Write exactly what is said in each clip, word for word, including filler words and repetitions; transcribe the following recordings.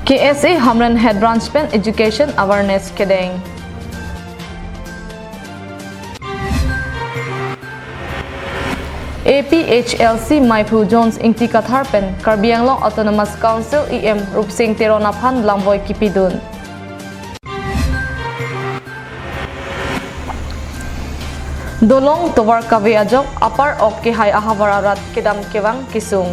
K S A Hamren Head Branch pen Education Awareness kedeng. A P H L C maiphu Jones Ingti Kathar pen Karbi Anglong Autonomous Council E M Rupsing Teron aphan lamvoi kipidun. Dolong tovar kave ajok apar ok kehai ahavar arat kedam kevang kesung.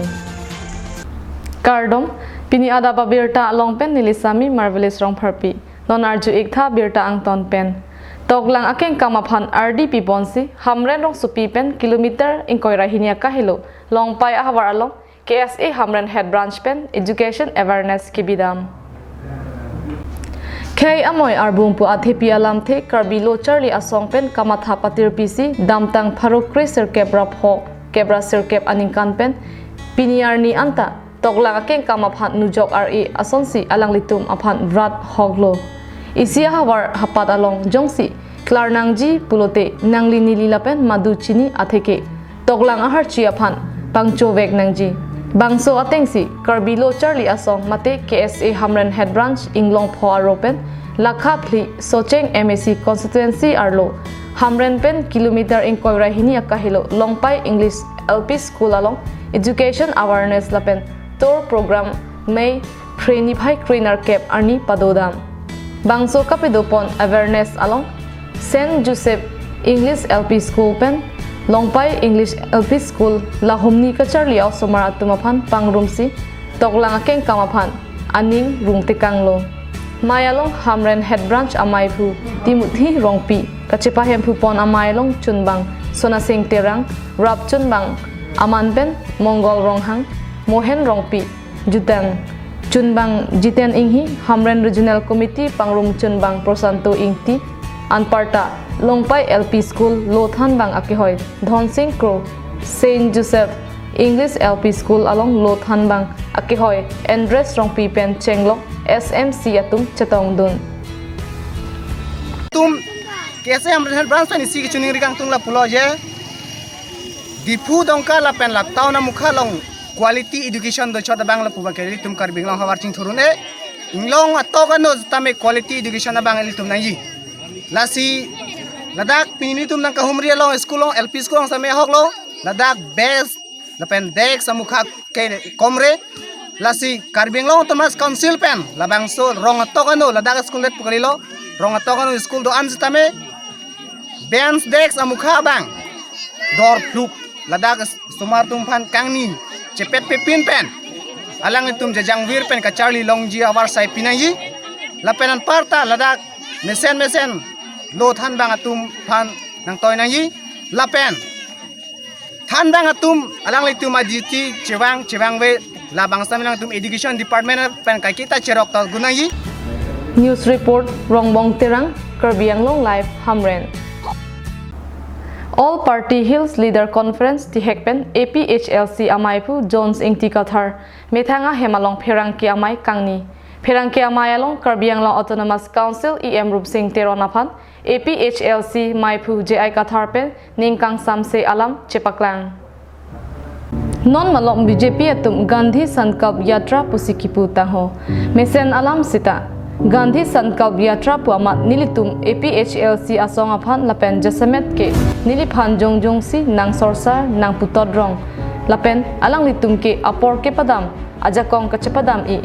Kardom, pini adap abirta along pen neli Sami Marvelous Rongpharpi. Non arju-ik tha birta angton pen. Toklang akengkam aphan ardi piponsi Hamren rongsopi pen kilometer ingkoi ra hini akahelo Longpai ahavar along K S A Hamren Head Branch pen Education Awareness kibidam. Khei amoi arbung pu athepi alamthe Karbi Lo Charli Asong pen kamatha patirpisi damtang pharo kre sirkep ra pho kep ra sirkep aningkan pen pini arni anta toklang akengkam aphan nujok ar-e asonsi alanglitum aphan vrat hoklo. Isi ahavar hapat along jongsi klar nangji pulote nangli neli lapen madu chini atheke toklang aharchi aphan pangchovek nangji. Bangso atengsi Karbi Lo Charli Asong mate K S A Hamren Head Branch Inglong pho aro pen lakha phli Socheng M A C constituency arlo Hamren pen kilometer ingkoi ra hini akahelo Longpai English L P School along Education Awareness lapen Tour Program May phre niphai krenerkep arni padodam. Bangso kapidopon awareness along Saint Joseph English L P School pen Longpai English L P School lahumni kacharli osomar atum aphan pangrumsi toklang akengkam aphan aning rungtekanglo. Mai along Hamren Head Branch amaiphu Timothy Rongpi, kachepahemphu pon amai along chunbang Sonasing Terang, rap chunbang aman pen Mongol Ronghang, Mohen Rongpi, jutang chunbang Jiten Inghi, Hamren Regional Committee pangrum chunbang Prosanto Ingti, anparta Longpai L P School lo thanbang akehoi Dhonsing Kro, Saint Joseph English L P School along lo thanbang akehoi Andres Rongpi pen chenglok S M C atum chetongdun. Tum K S A Hamren Head Branch pen isi kachiningri kangtung lapulo je Diphu Dongka lapen la town amukha along quality education dochot abang lapu abang ke ilitum Karbi Anglong havar chingthurun e. Inglong atok ano tame quality education abang ilitum nangji. Lasi ladak pini tum nangkahumri along school along L P school along tame ahoklo, ladak best lapen desk amukha ke komre. Lasi Karbi Anglong Autonomous Council pen labangso rong atok ano ladak school det pu kalilo, rong atok ano school do-an sitame bench desk amukha abang dor phluk, ladak osomar atum aphan kangni chepet pepin pen alanglitum jajangvir pen kacharli longji ahavar sai pinangji. Lapen anparta ladak mesen mesen lo thanbang atum aphan nangtoi nangji. Lapen thanbang atum alanglitum aduty chevang chevangve labangso alanglitum education department pen kaiketa cherok tol gunangji. News report, Rongbong Terang, Karbi Anglong Live, Hamren. All Party Hills Leader Conference tihek pen A P H L C amaiphu Jones Ingti Kathar methang ahem along pherangke amei kangni. Pherangke amei along Karbi Anglong Autonomous Council E M Rupsing Teron aphan A P H L C maiphu J I Kathar pen ning kangsamse alam chepaklang. Non malom B J P atum Gandhi Sankalp Yatra pusi kipu tangho. Mesen alam sita Gandhi Sankalp Yatra pu amat nelitum A P H L C asong aphan lapen jasemet ke neliphan jongjongsi nangsorsar nangputodrong lapen alanglitum ke apor kepadam ajakong kachepadam-i.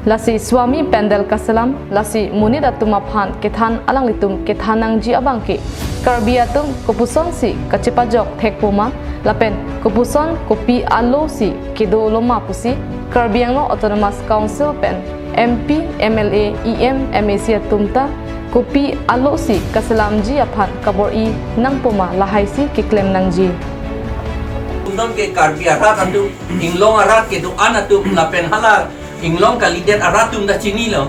Lasi Swami Pandal kaselam, lasi monit atum aphan kethan alanglitum kethan nangji abang ke Karbi atum kopusonsi kachepajok thekpo ma, lapen kopuson kopi alosi kedo loma pusi Karbi Anglong Autonomous Council pen M P, M L A, E M, M A C atum ta kopi alosi kaselamji aphan kabor-i nangpo ma lahaisi keklem nangji. Undon ke Karbi arat atum, Inglong arat kedo-an atum lapen hala Inglong kalidet arat atum ta chinilo.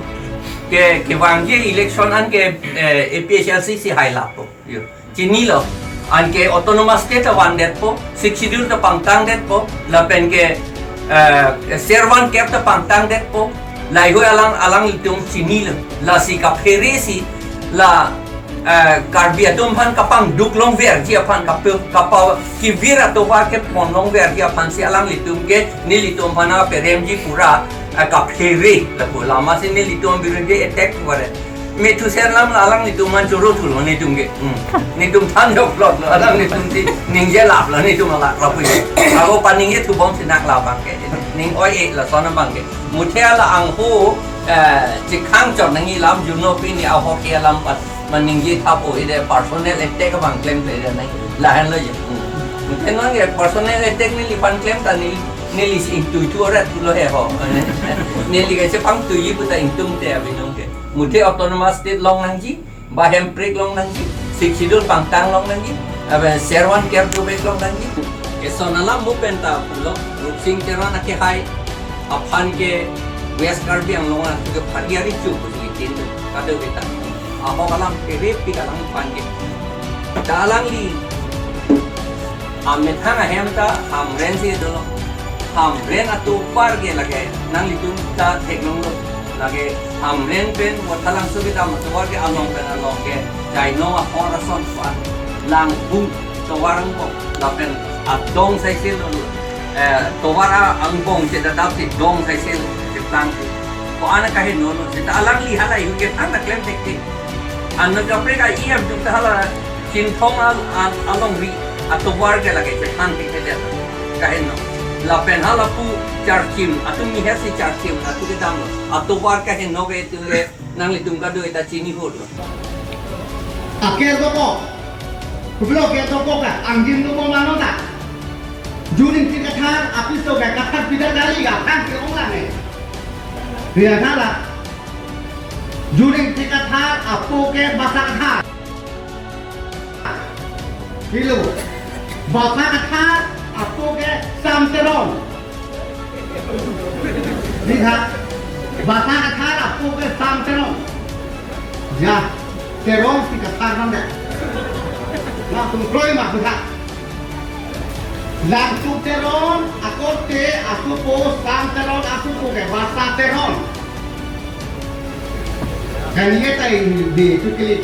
Ke, kevangji election an ke, eh, A P H L C si hai lapo. Yo. Chinilo. Anke Autonomous State ta vandetpo, Sixth Schedule ta pangtangdetpo, lapen ke, eh, ser van kep ta pangtangdetpo, laheihui alang, alanglitum chinilo. Lasi kaphere si la, eh, Karbi atum aphan kapangduk longverji aphan, kapa, kapa kevir atovar kepon longverji aphansi alanglitum ke nelitum aphan aperemji pura Akaphere lapu lama si nelitum abiruje attack kore. Methu sen lam la alanglitum man choro thul netum ke. Hmm. Netum than jok plot lo alanglitum si ningje lap lo netum alak lapu. Ako paningje thubom si nak labang ke. Ning oi e lason abang ke. Muthe la angho, eh, chikhang chot nangji lam juno pini ahok ke lam pan. Maningje thapo ide personal attack abang klemkle ide nai. Lahenlo je. Hmm. Muthe non ke personal attack neliphan klem ta neli, neli si ingtuitu orat pulo he ho. Neli ke chepangtui puta ingtungte abinong ke. Muthe autonomous state long nangji, ba hemprek long nangji, Sixth Schedule pangtang long nangji, abe serwan ker tubek long nangji. Eson alam mo penta pulo, Rupsing Teron ake hai, aphan ke West Karbi Anglong an ke phagiari chu pusi tin kado beta. Ahok alam kerip pik alam aphan ke. Ta alangli amethang ahem ta Hamren si dolo. Hamren atovar ke lake nanglitum ta theklonglo. Lake Hamren pen Wathalangso kedam atovar ke along pen along ke Jainong ahor ason pan Langbung tovar angbong lapen adong saisel lo. Eh, tovar angbong si dadap si dong saisel si plang si. Ko-an kaheno lo. Seta alangli halahei hu ke thang ta klem thekthek. Anut kaprek a-E M tum ta hala Chinthong al, al, alongri atovar ke lake chethan thekthek kaheno. Lapen hala pu Charchim, atum ni hesi Charchim, atu kedam lo. Atovar kaheno ke tu le nanglitum kado ta chini hot lo. Aker dokok. Kublo aker dokok ka, angjin dokok mano ta. Jun Ingti Kathar, apiso ka Kathar pidar kali ka, kan ke ong lang eh. Ria thara. Jun Ingti Kathar, apo ke Basa Kathar. Kilo. Basa Kathar, apo ke Sam Teron. Lihat. Basa Kathar, apo ke Sam Teron. Ya, Teron si Kathar nang deh. Langsung kroi mak lihat. Langtuk Teron, akorte, asopo, Sam Teron, asopo ke, Basa Teron. Kan ye tai di tu kili.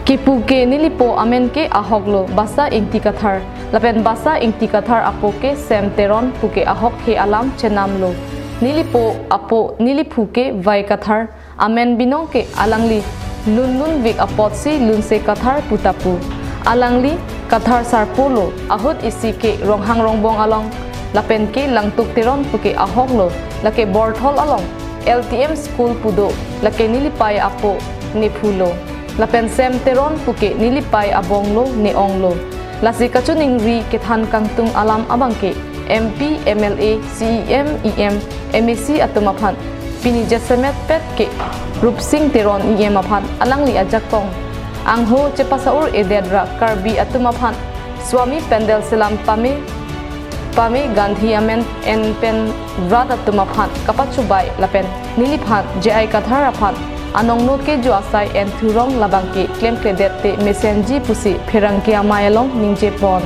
Kipu ke nelipo amen ke ahok lo, Basa Ingti Kathar. Lapen Basa Ingti Kathar apo ke Sam Teron pu ke ahok he alam chenam lo. Nelipo apo, neliphu ke Vai Kathar. Amen binong ke alangli lunlunvik apotsi Lunse Kathar pu ta pu. Alangli Kathar sarpo lo, ahut isi ke Ronghang Rongbong along, lapen ke Langtuk Teron pu ke ahok lo, lake Borthol along L T M school pu do, lake nelipei apo nephu lo. Lapen Sam Teron pu ke nelipei abong lo, ne-ong lo. Lasi kachiningri kethan kangtung alam abang ke M P, M L A, C E M, E M, M A C atum aphan pini jasemet pet ke Rupsing Teron E M aphan alangli ajakong angho chepasa-ur-edet ra Karbi atum aphan Swami Pandel selam pame pame Gandhi amen en pen rat atum aphan kapachubai lapen neliphan J I Kathar aphan anongno kejo asai en thurong labang ke klemkledet te mesenji pusi pherangke amei along ningje pon.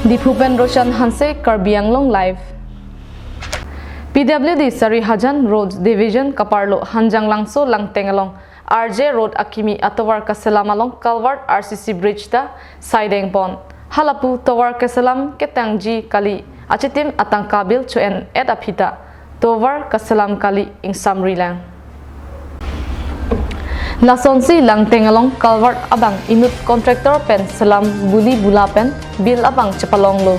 Diphu pen Roshan Hanse, Karbi Anglong Live. P W D Sarihajan Road Division kaparlo Hanjanglangso Langteng along R J Road akimi atovar kaselam along culvert R C C bridge ta saideng pon. Halapu tovar kaselam ketangji kali achitim atangka bill cho-en-et aphi ta tovar kaselam kali ingsamri lang. Lasonsi Langteng along culvert abang inut contractor pen selam buli bula pen bill abang chepalonglo.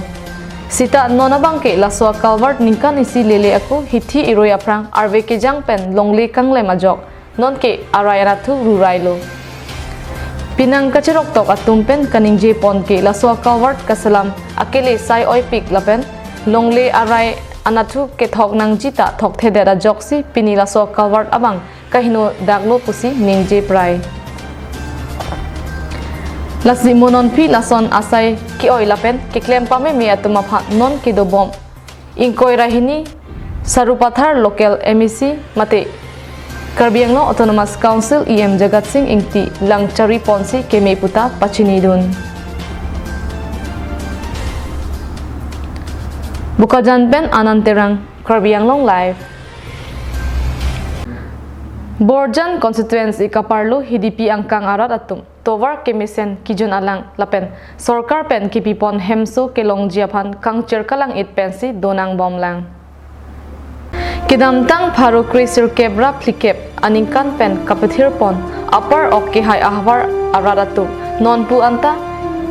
Sita non abang ke laso culvert ningkan isi lele ako hithi iroi aphrang arve kejang pen longle kanglem ajok non ke arai anatthu rurailo. Pinang kachiroktok atum pen kaningje pon ke laso culvert kaselam akele sai oipik lapen longle arai anatthu kethok nangji ta thokthedet ajoksi pini laso culvert abang kaheno daklo pusi ningje prai. Lasi mo nonphi lason asai ke-oi lapen keklem pameme atum aphan non kedobom ingkoi ra hini Sarupathar local M A C mate Karbi Anglong Autonomous Council E M Jagat Sing Engti langchari ponsi keme puta pachinidun. Bokajan pen Anand Terang, Karbi Anglong Live. Borjan constituency kaparlo Hidipi angkang arat atum tovar kemesen kijun alang lapen sorkar pen kipipon hemso kelongji aphan kangchir kalang-it pensi donangbomlang. Kedamtang pharo kre sirkep ra phlikep aningkan pen kapethirpon apar ok kehai ahavar arat atum nonpu anta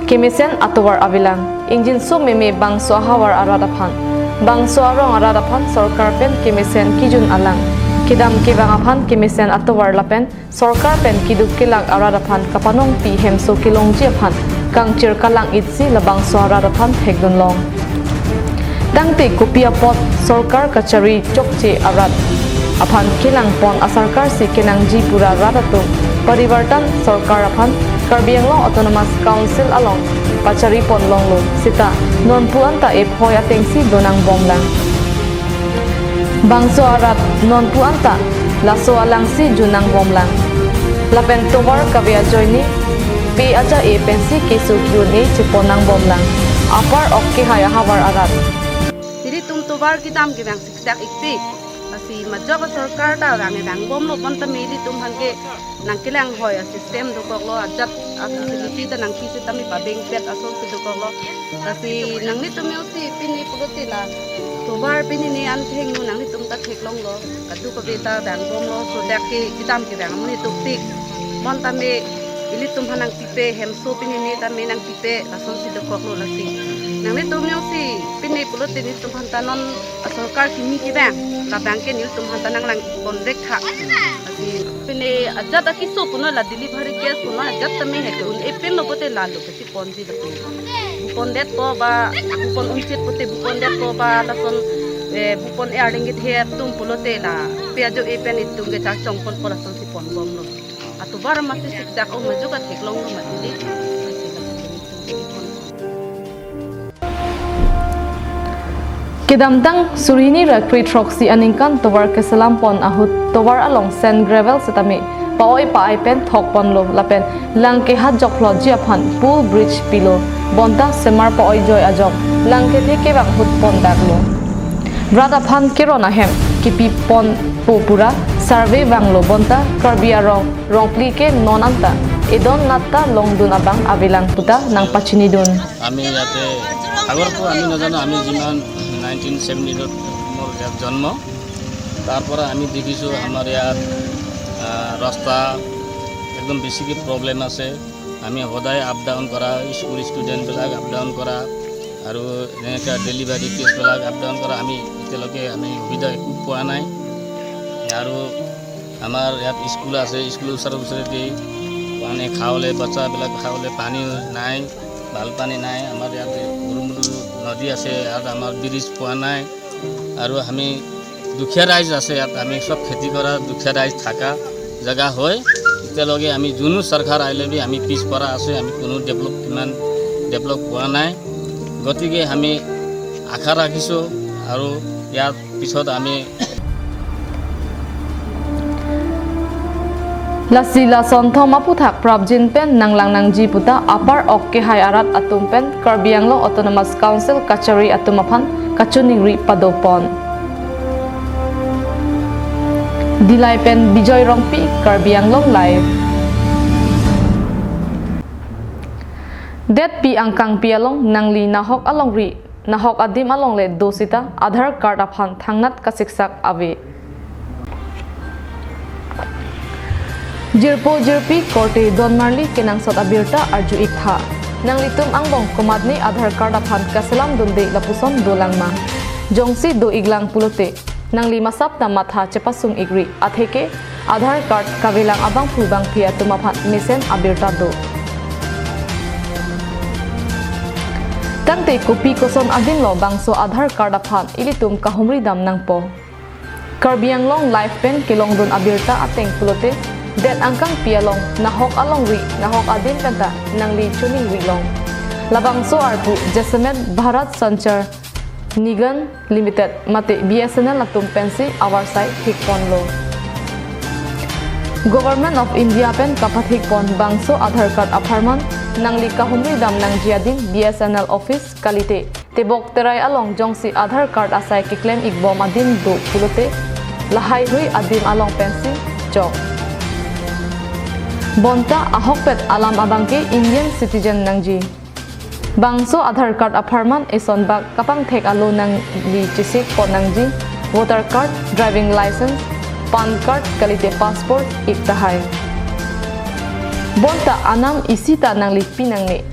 kemesen atovar avelang. Ingjinso meme bangso ahavar arat aphan, bangso arong arat aphan sorkar pen kemesen kijun alang, kedam kevang aphan kemesen atovar lapen sorkar pen keduk kelak arat aphan kapanongpi hemso kelongji aphan kangchir kalang-itsi labangso arat aphan thekdunlong. Tangte kopi apot sorkar kachari chokche arat aphan kelangpon asarkar si kenangji pura rat atum Parivartan Sorkar aphan Karbi Anglong Autonomous Council along pachariponlonglo seta nonpu anta ephoi atengsi donangbomlang. Bangso arat nonpu anta laso alangsi junangbomlang. Lapen tovar kave ajoine pe aja-e pensi keso ki-un-e cheponnangbomlang. Apar ok kehai ahavar arat. Ilitum tovar kedam kevang siksak-ikpik. Lasi majok asorkar ta vang-e vangbomlo bonta me ilitum aphan ke nangkelang hoi asystem dokoklo, ajat afacility ta nangpi sitame pabengpet asonsi dokoklo. Lasi nanglitum jongsi pini pulote la tovar pini ne an thengno nanglitum ta theklonglo. Kadokave ta vangbomlo, sodak ke kedam kevang amonit dopik. Bonta me ilitum aphan nangpipe, hemso pini ne tame nangpipe, lasonsi dokoklo lasi. Nanglitum jongsi pini pulote nelitum aphan ta non asorkar kimi kevang, labang ke nelitum aphan ta nanglangpon rek tha. Lasi pini ajat akeso puno la delivery case puno ajat tame he ke un-e pinlo pote lalo kesi ponji lasi. Bupondetpo ba, bupon unchit pote bupondetpo ba, lason, eh, bupon-e arleng kethe atum pulote la pe ajo-e pen itum ke chachongponpo lasonsi ponbomlo. Atovar masi siksak o majok atheklonglo mati de. Kedamtang suri hini ra kre throksi aningkan tovar keselampon ahut tovar along sand gravel setame pa-oi pa-ai pen thokponlo lapen lang kehat jokphloji aphan pool bridge pilo bonta semar pa-oi joi ajok lang kethe kevang ahut pondaklo. Rat aphan keron ahem kipiponpo pura survey vanglo bonta Karbi arong rongpli ke non anta edon natta longdun abang avelang puta nangpachinidun. আমি ইয়াতে আগৰ পৰা আমি নাজানো, আমি যিমান nineteen seventy এইটত মোৰ ইয়াত জন্ম, তাৰ পৰা আমি দেখিছোঁ আমাৰ ইয়াত, আহ, ৰাস্তা একদম বেছিকৈ প্ৰব্লেম আছে। আমি সদায় আপ ডাউন কৰা, স্কুল ষ্টুডেণ্টবিলাক আপ ডাউন কৰা আৰু এনেকুৱা ডেলিভাৰী কেছবিলাক আপ ডাউন কৰা, আমি এতিয়ালৈকে আমি সুবিধা একো পোৱা নাই। আৰু আমাৰ ইয়াত স্কুল আছে, স্কুলৰ ওচৰে ওচৰেদি মানে খাবলৈ, বাচ্চাবিলাক খাবলৈ পানী নাই, ভাল পানী নাই। আমাৰ ইয়াত সৰু সৰু নদী আছে, ইয়াত আমাৰ ব্ৰিজ পোৱা নাই। আৰু আমি দুখীয়া ৰাইজ আছে ইয়াত, আমি চব খেতি কৰা দুখীয়া ৰাইজ থাকা জেগা হয়। এতিয়ালৈকে আমি যোনো চৰকাৰ আহিলে বি আমি পিছপৰা আছে, আমি কোনো ডেভেলপ, ইমান ডেভেলপ হোৱা নাই। গতিকে আমি আশা ৰাখিছোঁ আৰু ইয়াৰ পিছত আমি Lasi lason thom aphuthak prapjin pen nanglang nangji puta apar ok kehai arat atum pen Karbi Anglong Autonomous Council kachari atum aphan kachiningri padopon. Dillai pen Bijoy Rongpi, Karbi Anglong Live. Detpi angkangpi along nangli nahok alongri, nahok adim alongle do sita Aadhaar card aphan thangnat kasiksak ave. Jirpo jirpi korte donmarli kenangsot abirta arju-ik tha. Nanglitum angbong komatne Aadhaar card aphan kaselam dunde lapuson dolang ma? Jongsi do-iklang pulote nangli masap ta matha chepasung-ikri, atheke Aadhaar card kavelang abangphu bangphi atum aphan mesen abirta do. Tangte kopi koson adimlo bangso Aadhaar card aphan ilitum kahumri dam nangpo? Karbi Anglong Live pen kelongdun abirta ateng pulote, det angkangpi along nahok alongri, nahok adim penta nangli choningri long. Labangso arpu jasemet Bharat Sanchar Nigam Limited mate B S N L atum pensi avarsai thikponlo. Government of India pen kapathikpon bangso Aadhaar card apharman nangli kahumri dam nangji adim B S N L office kalite tebok terai along jongsi Aadhaar card asai keklem-ikbom adim do pulote lahaihui adim along pensi chok. Bonta ahokpet alam abangke Indian citizen nangji. Bangso Aadhaar card apharman esonbak kapangthek alo nangli chesik pon nangji, voter card, driving license, PAN card, kalite passport, ik tahai. Bonta anam isi ta nangli pinangne.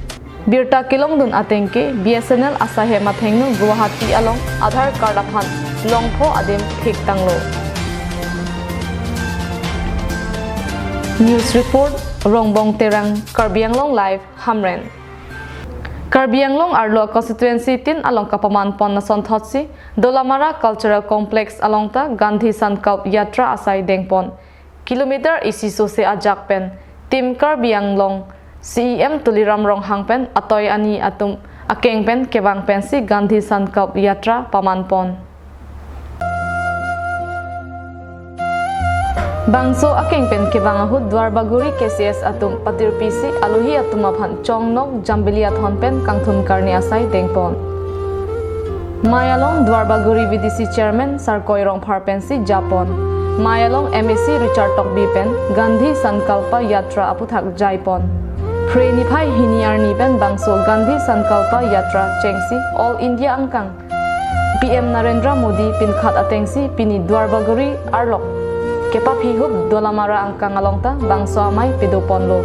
Birta kelongdun atengke, B S N L asai hem athengno Guwahati along Aadhaar card aphan longpho adim thik tanglo. News report, Rongbong Terang, Karbi Anglong Live, Hamren. Karbi Anglong arlo constituency tin along kapaman pon asonthotsi, Dolamara Cultural Complex along ta Gandhi Sankalp Yatra asai dengpon. Kilometer isi sose ajak pen Team Karbi Anglong C E M Tuliram Ronghang pen atoi ani atum akeng pen kevang pensi Gandhi Sankalp Yatra paman pon. Bangso akeng pen kevang ahut Duarbagori K C S atum patirpisi alohi atum aphan chongnok jambili athon pen kangthum karni asai dengpon. Mei along Duarbagori V D C Chairman Sarkoi Rongphar pensi japon. Mei along M A C Richard Tokbi pen Gandhi Sankalpa Yatra aputhak jaipon. Phre niphai hini arni pen bangso Gandhi Sankalpa Yatra chengsi All India angkang P M Narendra Modi pinkhat atengsi pini Duarbagori arlok kepaphi hup Dolamara angkang along ta bangso amei pedoponlo.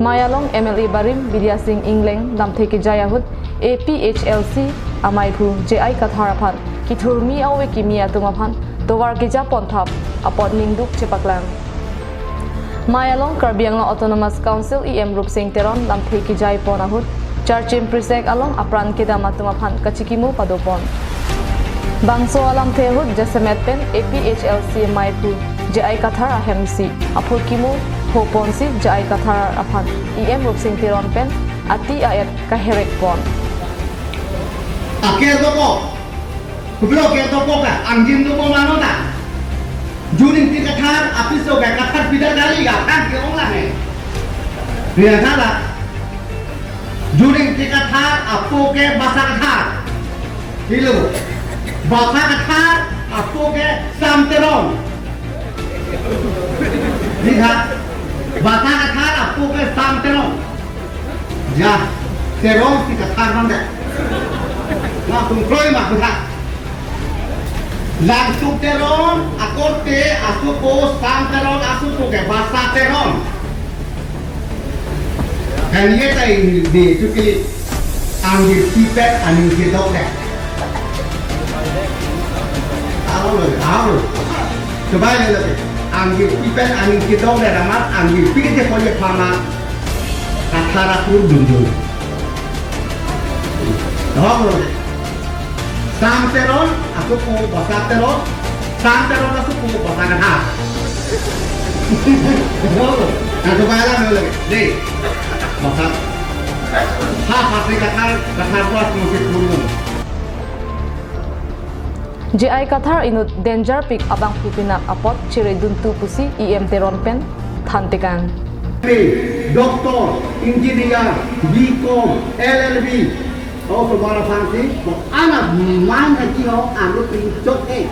Mei along M L A barim Bidya Sing Engleng lamthe kejai ahut A P H L C ameiphu J I Kathar aphan kithurmi ave kimi atum aphan tovar kejapon thap apot ningduk chepaklang. Mei along Karbi Anglong Autonomous Council E M Rupsing Teron lamthe kejaipon ahut Charchim Prisek along apran kedam atum aphan kachikimo padopon. Bangso alamthe ahut jasemet pen A P H L C ameiphu J I Kathar ahemsi aphurkimo hoponsi J I Kathar aphan E M Rupsing Teron pen ati a-et kaherekpon. Aker dokok. Kublo aker dokok ka, angjin dokok mano ta. Juning ti Kathar, apiso ka Kathar pida kali ka, kan ke ong lang eh. Ria thala. Juning ti Kathar, apo ke Basa Kathar. Helo. Basa Kathar, apo ke Sam Teron. Lihat. Basa Kathar, apo ke Sam Teron. Ya, Teron si Kathar nang deh. Langsung kroi mak buta. Langsung Teron, akorte, asupo, Sam Teron, asupo ke Basa Teron. Kan ye tai di chukili angjirpi pen aning kedok deh. Tahu lo, tahu lo. Coba ya lo. Angjirpi pen aning kedok deh, amat angjirpi ke je koye pama. Kathar akur dunjun. Tahu lo. Sam Teron, asupo Basa Teron. Sam Teron, asupo Basa Kathar. Nah, coba lah dulu lagi. Deh. Basa. Ha, pasti Kathar, Kathar kuas musik burung. J I Kathar inut danger pik abangphu pinak apot chireduntu pusi E M Teron pen thantekang. Doctor, engineer, B Com, L L B, Osomar aphansi, ko anak man haki ho, anu pin chok eh.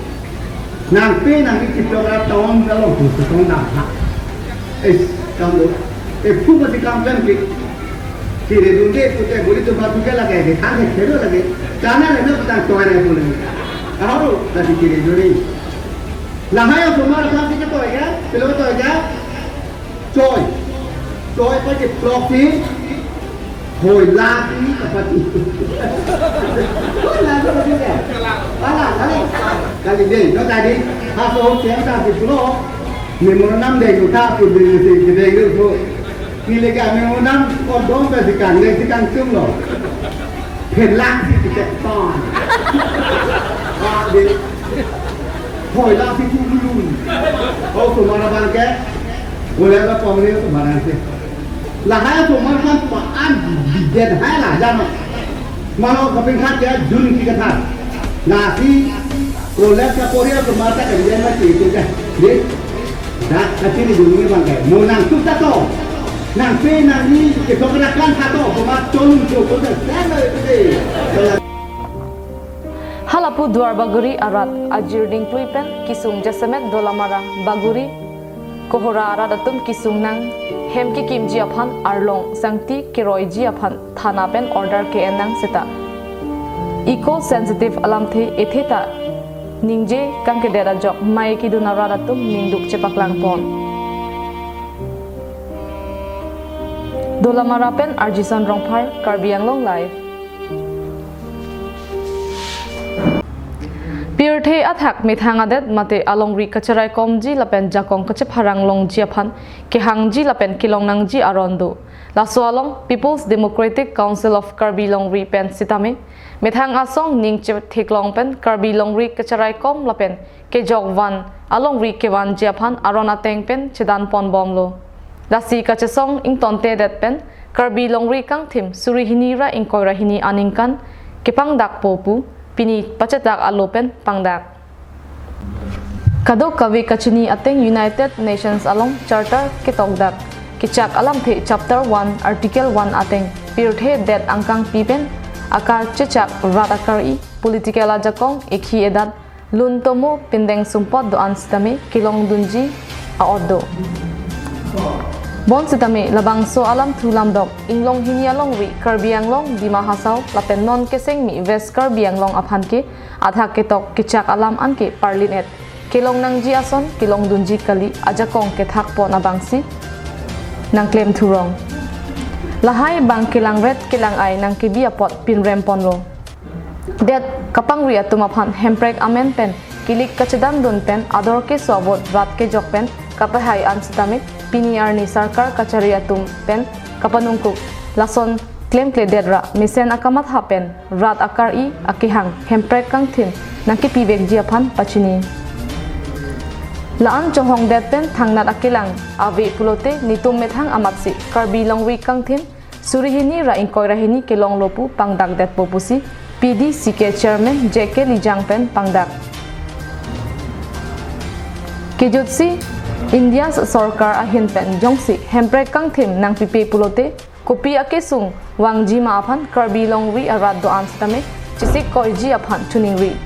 Nangpe nangni chipra tong dalong tu tong dam ha. Eh, kamu, eh, phu mati kam kan ke. Chiredunde pute buri tu batu ke lage, de thang ke khelo lage. Kana le na patang toy re bole. Aho, tadi chiredunde. Lahai Osomar aphansi ke toy ya, pelo toy ya. Choi. Choi pa ke plok ni. Hoi la ni kapati. Hoi la kapati ya. Ala, kali. Kali dei, no tadi. Haso siang ta si plok. Memorandum dei, no ta pu dei, si dei, no. Ni le ka memorandum, ko dong ka si kan, le si kan chum lo. Phelak si si tek ton. Ah, dei. Hoi la si tu lun. Osomar abang ke. Boleh apa pemilih Osomar nanti. Lahai Osomar kan paan bidet hai lah jama. Malah keping khat ya Jun ti Kathar. Nasi kolej ka Korea Osomar ta kerja masih itu kan. Deh. Dak kacil di dunia bang ke. Mau nang tu tato. Nangpe nangni ketok rakan tato. Osomar tolong tu kota sana itu deh. Halapu Duarbagori arat ajir dingplui pen kisung jasemet Dolamara Bagori Kohora arat atum kesung nang, hem kekimji aphan arlong sangti keroiji aphan thana pen order ke-en nang seta eco sensitive alamthe ethe ta ningje kangkedet ajok mei kedun arat atum ningduk chepaklang pon. Dolamara pen Arjison Rongphar, Karbi Anglong Live. Pirthe athak methang adet mate alongri kacharaikomji lapen jakong kachepharang longji aphan kehangji lapen kelong nangji aron do. Laso along People's Democratic Council of Karbi Longri pen sitame methang asong ning chetheklong pen Karbi longri kacharaikom lapen kejok van alongri kevanji aphan aron ateng pen chedan pon bomlo. Lasi kachesong ingtontedet pen Karbi longri kangthim suri hini ra ingkoi ra hini aningkan kepangdakpo pu pini pachetak alo pen pangdak. Kadokave kachini ateng United Nations along Charter ketokdak kechak alamthe Chapter one, Article one ateng pirthe det angkangpi pen akar chechak rat akar-i political ajakong ekhi edat lun tomo pindeng sumpot do-an sitame kelongdunji a-ot do. Bonsitame labangso alam thu lamdok inglong hini alongri Karbi Anglong, Dima Hasao lapen non kesengmi West Karbi Anglong aphan ke athak ketok kechak alam anke parlin et kelong nangji ason kelongdunji kali, ajakong kethak pon abangsi nangklem thurong. Lahai bang kelangret kelang-ai nangkebi apot pinrem ponlo. Det kapangri atum aphan hemprek amen pen kilik kachedandun pen ador keso avot rat kejok pen kapahai an sitame pini arni sarkar kachari atum pen kapanungkuk lason klemkledet ra mesen akamatha pen rat akar-i akehang hemprek kangthim nangkepivekji aphan pachini. La-an chonghongdet pen thangnat akelang ave pulote nitum methang amatsi Karbi longri kangthim suri hini ra ingkoi ra hini kelonglo pu pangdakdetpo pusi P D C K Chairman J K Lijang pen pangdak. Kejutsi India sorkar ahin pen jongsi hemprek kangthim nangpipe pulote kopi akesung vangji ma aphan Karbi longri arat do-an sitame chesik koiji aphan choningri.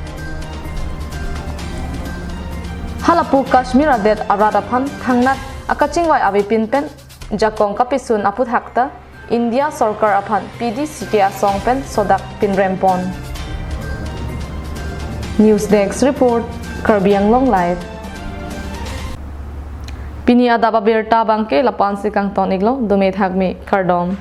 Halapu Kashmir adet arat aphan thangnat akachingvai avepin pen jakong kapisun aputhak ta India sorkar aphan P D C K asong pen sodak pinrem pon. News Desk Report, Karbi Anglong Live. Pini adap abirta abangke lapu-ansi kangton-iklo, dome thakme, kardom.